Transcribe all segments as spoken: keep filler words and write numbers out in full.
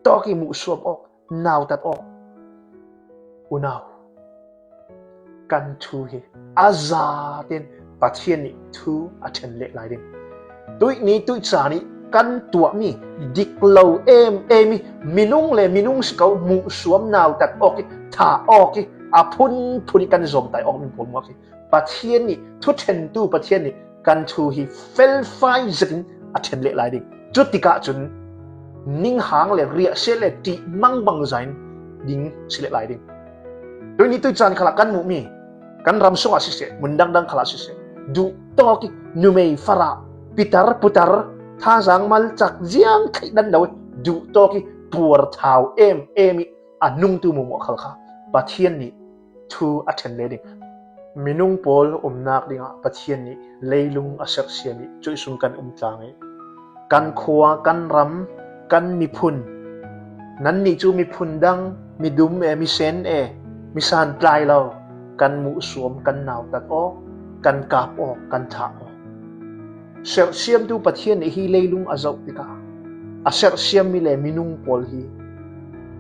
tawk i muhsuam awk, nautat awk. Unau, kan thu hi a zaten Pathian nih thu a then leh lai ding. Tuihni tuihcha nih kan tuah mi diklo em em i, minung le minung si ko, muhsuam, nautat awk i, thah awk i, a phunphun i kan zawmtai awk mi pawl muak hi. Pathian nih, thuthentu Pathian nih kan thu hi felfai zetin a then leh lai ding. Chutikah chun ninghang le riahsiat le tih mangbang zain ding si leh lai ding. Tuihni tuihcha ni khalah kan muh mi, kan ram sungah siseh, mun dangdang khalah siseh, duhtawk i, numei farah, pitar putar, thazang malchak ziang theih dan lo i, duhtawk i, puarthau em em i, a nungtu muahmuah khal kha Pathian nih thu a then leh ding. Minung pawl umnâk dingah Pathian nih leilung a serhsiam i, chuih sung kan um tlâng i, kan khua, kan ram, kan miphun, nannih chu miphun dang, midum e, misen e, misantlai lo, kan muhsuam, kan nautat awk, kan kâp awk, kan thah awk. Serhsiamtu Pathian nih hi leilung a zoh tikah, a serhsiam mi le minung pawl hi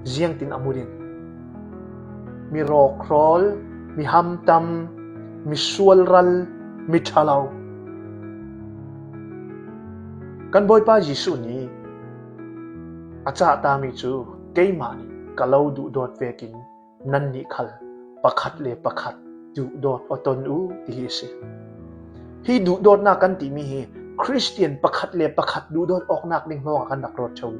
ziangtin a mu ding? Mi rawkhawl, mi hamtam, mi sualral, mi ṭhalo. Kan Bawipa Jesuh nih a chah ta mi chu, keimah nih ka lo duhdawt vekin nannih khal pakhat le pakhat duhdawt aw ton u, ti hi asi. Hi duhdawtnâk kan ti mi hi Khristian pakhat le pakhat duhdawt awknâk ding lawngah kan rak ruat tho hi.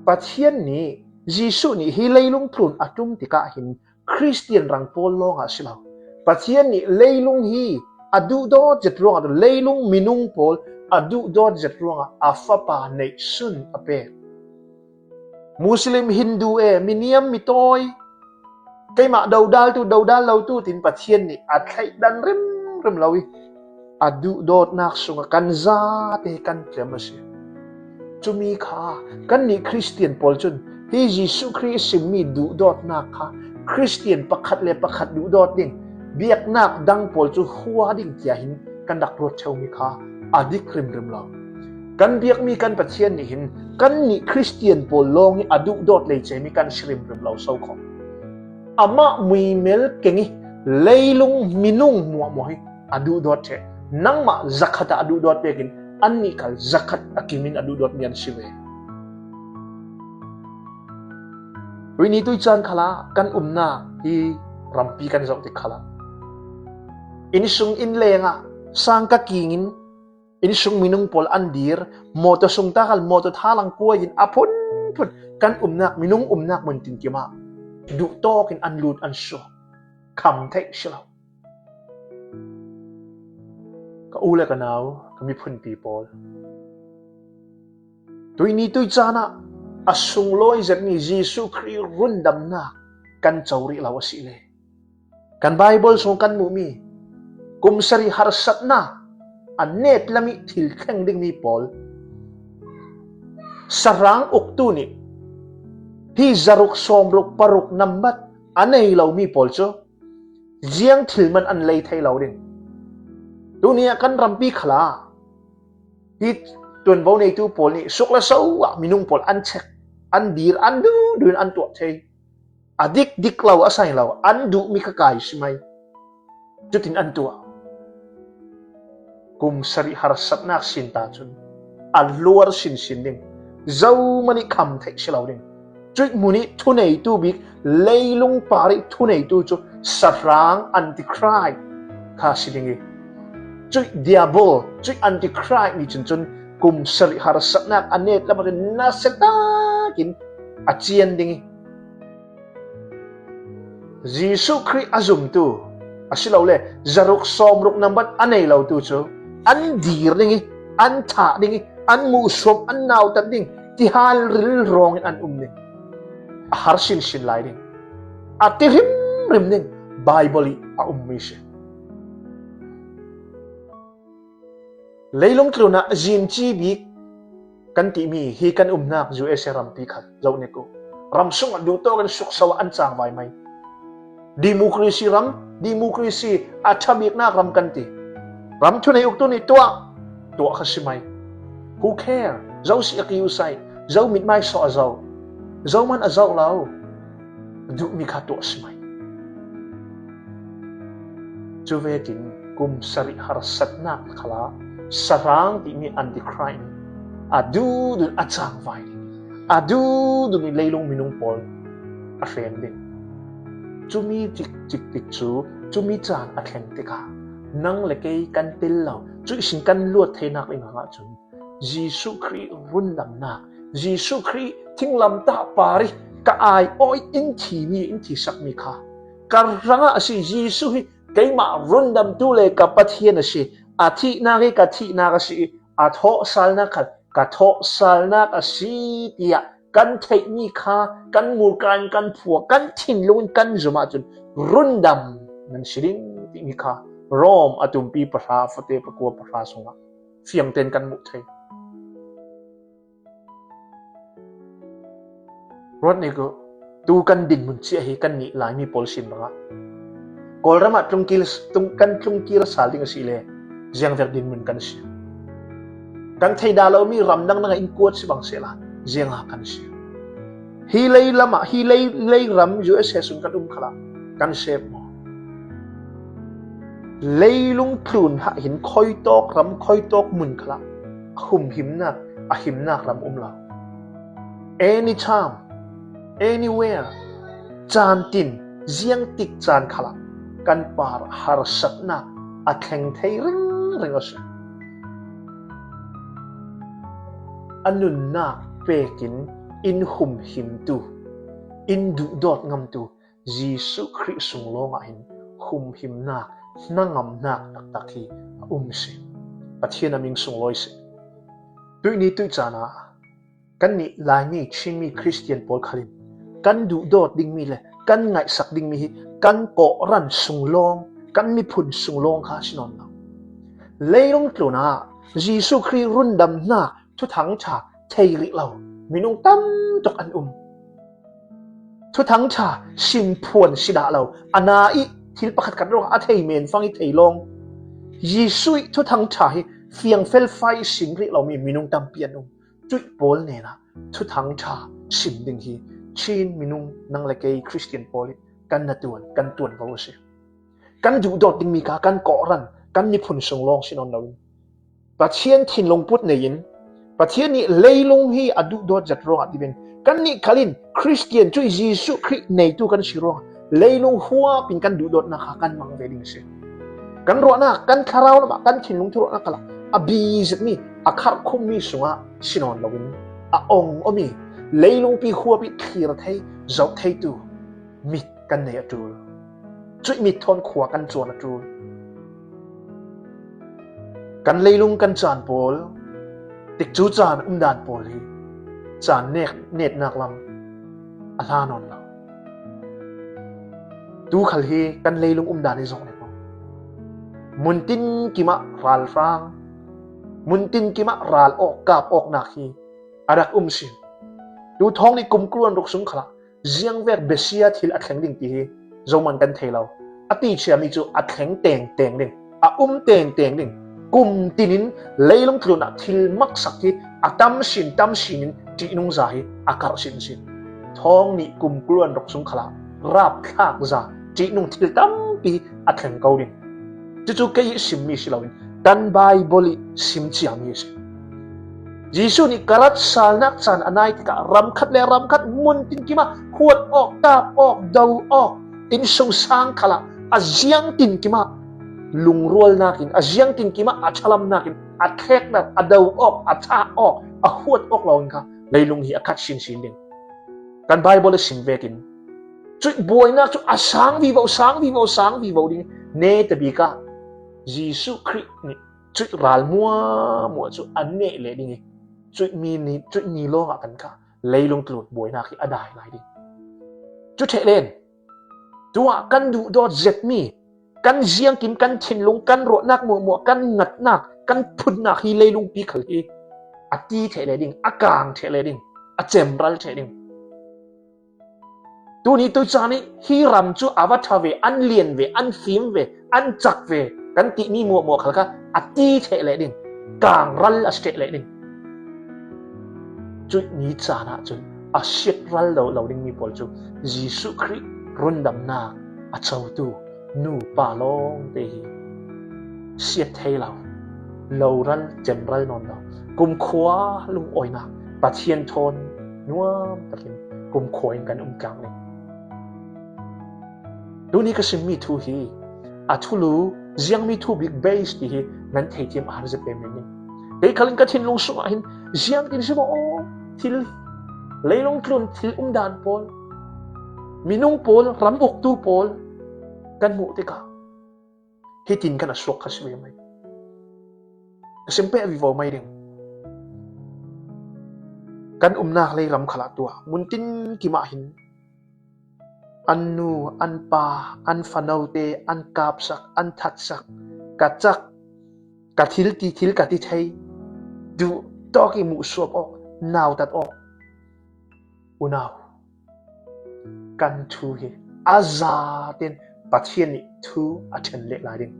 Pathian nih, Jesuh nih hi leilung phurun a tum tikah hin Khristian rang pawl lawngah si lo, Pathian nih leilung hi a duhdawt zet ruangah, leilung minung pawl a duhdawt zet ruangah a Fapa neihsun a pêk. Muslim, Hindu e, mi niam mi tawi, keimah dodaltu, dodal lotu tin Pathian nih a theih dan rimrim lo i, a duhdawtnâk sungah kan zate kan tlem asi. Chu mi kha, kannih Khristian pawl chun hi Jesuh Khrist sim mi duhdawtnâk kha, Khristian pakhat le pakhat duhdawt ding, biaknâk dang pawl chu hua ding tia hin kan rak ruat tho mi kha a dik rimrim lo. Kan biak mi kan Pathian nih hin kannih Khristian pawl lawng i a duhdawt lei chei mi kan si rimrim lo so kha. Amah muimel keng i leilung minung muahmuah hi a duhdawt chei. Nangmah zakhat ah a duhdawt pêkin annih khal zakhat a kimin a duhdawt mi an si ve. Tuihni tuihcha ni khalah kan umnâk hi rampi kan zoh tik khalah, innsung innleng ah sângkah kingin, innsung minung pawl an dîr, mawtaw sung ta khal mawtaw thalang kuai in a phunphun kan umnâk, minung umnâk mun tin kim ah duhtawkin an lût an suak, kham thei si lo. Ka u le ka nau, ka miphunpi pawl, tuihni tuihcha ni ah a sunglawi zet ni Jesuh Khrist rundamnâk kan cho rih lo asi le, kan Bible sung kan muh mi, kum sarih harsatnâk a nêtlam i thil thleng ding mi pawl, sahrâng uktu nih hi zaruk sâwmruk paruk nambat a nei lo mi pawl chu ziang thil man an lei thei lo ding. Tuni ah kan rampi khalah hi tuanvo neitu pawl nih suk le so ah minung pawl an check, an dîr, an duhduh in an tuah thei. A dik dik lo, a sai lo, an duh mi kha kai si mai. Chutin an tuah. Kum sarih harsatnâk sin ta chun a luar sinsin ding, zomanih kham thei si lo ding. Chuih mun i thuneitu bik, leilung pâr i thuneitu chu sahrâng antichrist kha si ding i, chuih diabol, chuih antichrist ni chun chun kum sarih harsatnâk a nêtlam ah chun nasia takin a chian ding i, Jesuh Khrist a zumtu, a si lo le zaruk sâwmruk nambat a nei lotu chu an dîr ding i, an thah ding i, an muhsuam, an nautat ding, tihal ril rawngin an um ding. A har sinsin lai ding, a ti hrimhrim ding, Bible i a um mi si. Leilung tlûn ah zimchi bik kan ti mi hi kan umnâk U S A rampi khat zoh nek u. Ram sung ah duhtawkin sukso ah an chang vai mai. Democracy ram, democracy a tha biknâk ram kan ti. Ram thunei uktu nih tuah, tuah kha si mai. Who care? Zosia a kiusai, Zo mitmai saw a zo. Zoman a zauh lo, a duh mi kha tuah sim hi. Chu vekin kum sarih harsatna khalah sarang timi antichrist a duhdun a changvai ding, a duhdun i leilung minung pawl a hrem ding. Chu mi tiktik chu, chu mi chan a thleng tikah nang le kei kan tel lo, chu i sin kan luat theinak i ngah chun Jesu Khrih rundamna, Jesu Khrih thinglamtah par i ka ai awi in thi mi, in thisak mi kha ka rangah a si. Jesu hi keima rundamtu le ka Pathian a si, a thihnak hi ka thihnak a si, a thawhsalna kha ka thawhsalna a si tiah kan theih mi kha kan mulkai in kan phuak, kan thinlung in kan zum ahcun rundam nan si ding timi kha Rom a tumpi pahra, fate pakua pahra sungah fiangten kan muh thei. Ruat nih ko, tu kan dinmun ciah hi kan nih Laimi pawl sin bangah Kawlram ah tlungkil, tlung, kan tlungkil sal ding a si le ziangvek dinmun kan si. Kan thei dah lo mi ram dang dang ah in kuat si bang sehla ziang ah kan si. Hi lei lam ah, hi lei, lei ram U S A sung kan um khalah kan sep maw? Leilung tlun hah hin khoi tawk ram, khoi tawk mun khalah a humhimnak, a himnak ram um lo. Anytime, anywhere, caan tin, ziangtik caan khalah kan par harsatnak a thleng thei ringring a si. A nunnak pekin in humhimtu, in duhdawt ngamtu Jesu Khrih sung lawngah hin humhimnak, hnangamnak taktak hi a um si. Pathian a min sunglawi si. Tuihni tuih caan ah kan nih Laimi Chinmi Khristian pawl khalin kan duhdawt dingmi le kan ngaihsak dingmi hi kan kawhran sunglawng, kan miphun sunglawng kha si nawn lo. Leilung tlun ah Jesu Khrih rundamnak Thuthang Ṭha thei rih lo minung tam tuk an um. Thuthang Ṭha sim phuan si dah lo, a na ih thil pakhat khat ruangah a thei men fang ih thei lawng. Jesu ih Thuthang Ṭha hi fiangfel fai sim rih lomi minung tampi an um. Cuih pawl hnenah Thuthang Ṭha sim ding hi Chin minung nang le kei Khristian pawl ih kan na tuan, kan tuan vo a si. Kan duhdawt dingmi kha kan kawhran, kan miphun sunglawng si nawn loin Pathian thinlungput nei-in, Pathian nih leilung hi a duhdawt zat ruangah tiveng, kannih khalin Khristian cuih Jesu Khrih neitu kan si ruangah leilung huapin kan duhdawtnak kha kan mang ve ding si. Kan ruahnak, kan thlarau lamah, kan thinlung thuruahnak khalah a bi zetmi, a kharhkhummi sungah si nawn loin a ong awmi, leilungpi huap ih thlir thei, zoh theitu mit kan nei a ṭul. Cuih mit thawn khua kan cuan a ṭul. Kan leilung kan caan pawl, tikcu caan umdan pawl hi caan nek, netnak lam a hla nawn lo. Tu khal hi kan leilung umdan hi zong nek lo. Muntin kimah ralhrang, muntin kimah ral awk, kap awknak hi a rak um si. Tu thawng nih kum kul le ruk sung khalah ziangvek besia thil a thleng ding ti hi zoman kan thei lo. A tichiami cu a thleng tengteng ding, a um tengteng ding. Kum tinin leilung tlunah thil maksak hi a tam sin, tam sinin ṭihnungza hi a karh sinsin. Thawng nih kum kul le ruk sung khalah rapthlakza ṭihnung thil tampi a thleng ko ding. Cucu kei ih simmi si loin kan Baibal ih sim ciami a si. Jesuh nih ka rat salnak caan a nai tikah ram khat le ram khat muntin kimah huat awk, kap awk, do awk, innsungsang khalah a ziangtin kimah lungrualnakin, a ziangtin kimah a ṭhalamnakin, a thleknak, a do awk, a thah awk, a huat awk loin kha leilung hi a khat sinsin ding. Kan Baibal a sim vekin cuih buainak cu a sang vivo, sang vivo, sang vivo ding. Netabik ah Jesuh Khrih nih cuih ral muahmuah cu a neh leh ding ih cuih mi ni, cuih ni lawngah kan kha leilung tlun buainak hi a dai lai ding. Cu ṭheh len tuah kan duhdawt zetmi, kan ziangkim, kan thinlung, kan ruahnak muahmuah, kan ngatnak, kan phunnak hi leilungpi khal hi a ti theh leh ding, a kang theh leh ding, a cemral theh ding. Tuni tucaan ih hi ram cu a va ṭha ve, an lian ve, an fim ve, an cak ve kan timi muahmuah khal kha a ti theh leh ding, kangral a si theh leh ding. Cuih ni caan ah cun a siat ral lo, lo ding mi pawl chu Jesu Khrih rundamna a chotu nu pa lawngte hi siat thei lo, lo ral, cem ral nawn lo, kumkhua lungawina Pathian thawn nuam takin kumkhua in kan um tlang ding. Tuni ka sim mi thu hi a thulu ziang mi thu bik base ti hi nan thei thiam a har zia pen min ding. Kei khal in ka thinlung sungah hin ziang tin sim aw, thil leilung tlun thil umdan pawl, minung pawl, ram uktu pawl kan muh tikah hi tin kan a suak kha si ve mai. Ka sim peh vivo mai ding. Kan umnak lei ram khalah tua mun tin kimah hin an nu, an pa, an fanote, an kapsak, an thatsak, ka chak, ka thil ti, thil ka ti thei, duh tawk i muhsuam awk, nautat awk. Unau, kan thu hi a zaten Pathian nih thu a then leh lai ding.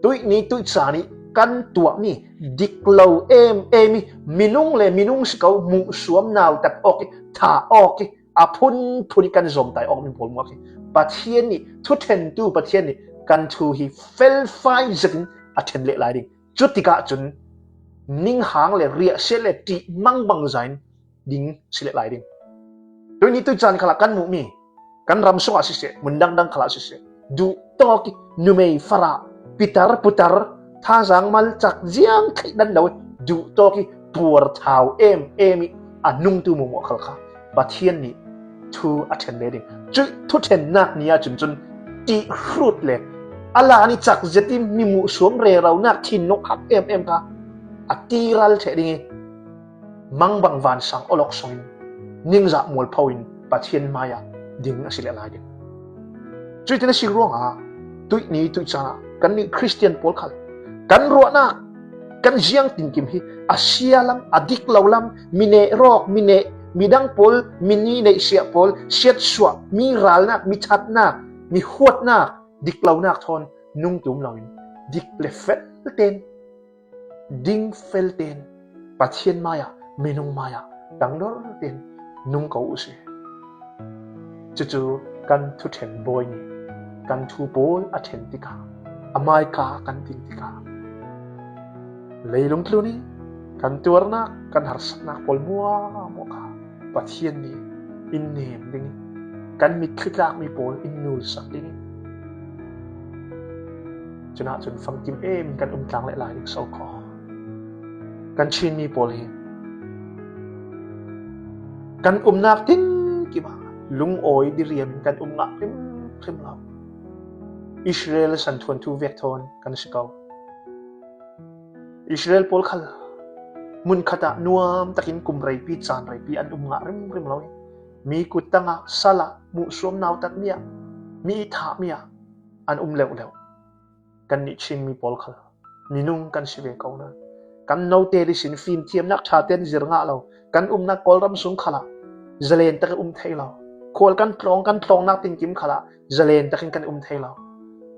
Tuih ni tuih cha ni kan tuah mi, dik lo em em i, minung le minung si ko, muhsuam, nautat awk i, tha awk i, a phunphun i kan zawmtai awk mi pawl muak hi. Pathian nih thu thentu Pathian nih kan thu hi felfai zetin a then leh lai ding. Chutikah chun ninghang le riahsiat le tih mangbang zain ding si leh lai ding. Tuih ni tuih cha ni khalah kan muh mi, kan ram sungah siseh, mun dangdang khalah siseh, duh tawk i, numei farah, pitar putar, thazang mal chak ziang theih dan lo, duh tawk i, puar thau em em i a nungtu muahmuah khal kha Pathian nih thu a then leh ding. Chuih thu thennak ni ah chun chun tih hrut le a la ni chak zet i mi muhsuam reraunak thinlung hak em em kha a ti ral theh ding i, mangbang vansang awlok sawngin, ningzah mualpho in Pathian mai-ah ding a si leh lai ding. Chuih tin a si ruangah tuih ni tuih cha ni kannih Khristian pawl khal kan ruahnak, kan ziang tinkim hi a sia lam, a dik lo lam, mi neh rawk, mi neh, midang pawl, mi ni neihsiah pawl, siatsuah, mi ralnak, mi thatnak, mi huatnak, dik lonak thawn nungtum loin, dik le fel ten, ding fel ten, Pathian mai-ah, minung mai-ah tangdor ten nung ko uh si. Chuchu kan thu then bawi nih kan thu pawl a then tikah, a mai ka kan ting tikah, leilung tlun i kan tuarnak, kan harsatnak pawl muahmuah kha Pathian nih in nem ding i, kan mitthli tlak mi pawl in nulsak ding i, chun ah chun famkim em kan um tlang leh lai ding so khaw. Kan Chin mi pawl hi kan umnak tin kimah lungawi diriam in kan um ngah hrimhrim lo. Israel santhuanthu vek thawn kan si ko. Israel pawl khal mun khatah nuam takin kum reipi, chan reipi an um ngah hrimhrim lo. Mi kut tangah, salah, muhsuam, nautat mi ah, mi itthah mi ah an um leuleu. Kannih Chin mi pawl khal minung kan si ve ko na, kan note ding sin fimthiamnak ṭha ten zir ngah lo. Kan umnak Kawlram sung khalah zalen takin um thei lo. Khual kan tlawng, kan tlawngnak tinkim khalah zalen takin kan um thei lo.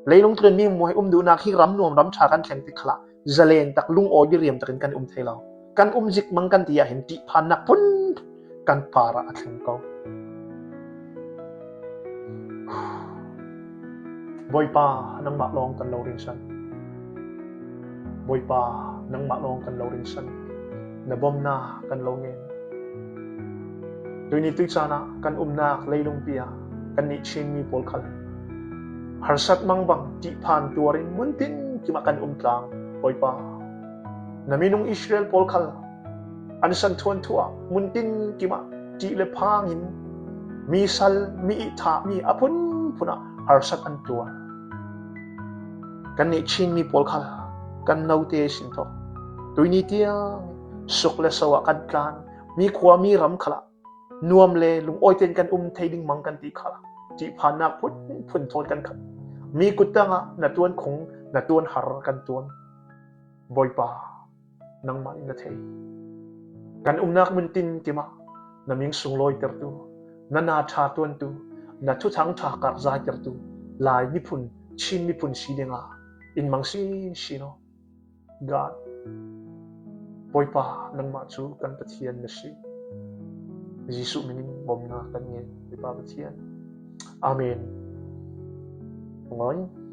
Leilung tlun mi muai um duhnak hi ram nuam ram ṭha kan thleng tik khalah zalen tak lungawi diriam takin kan um thei lo. Kan um zik mang kan ti ah hin tihphannak phun kan parah a thleng ko. Bawipa, nangmah lawng kan lo ringsan. Bawipa, nangmah lawng kan lo ringsan. Na bomna kan lo ngen. Tuini tuichan ah kan umnak leilungpi ah kannih Chin mi pawl khal harsat mangbang tihphan tuarin muntin kimah kan um tlang. Bawipa, na minung Israel pawl khal an santhuanthu ah muntin kimah tih le phang in mi sal, mi itthah mi a phunphun ah harsat an tuar. Kannih Chin mi pawl khal kan note sin tawh tuini tiang suk le so ah kan tlan, mi khua mi ram khalah nuam le lungawi ten kan um thei ding mang kan ti khalah tihphannak phunphun thawn kan khat. Mi kut tangah na tuan khung, na tuan har kan tuan. Bawipa, nangmah in na thei. Kan umnak muntin kimah na ming sunglawitertu, na na ṭha tuantu, na thuthang ṭha karzaitertu Lai miphun, Chin miphun si dinga in mang sinsin aw. God, Bawipa, nangmah chu kan Pathian na si. Zisu hmingin mawpna kan ngen, i Pa Pathian. Amen. Ngawi.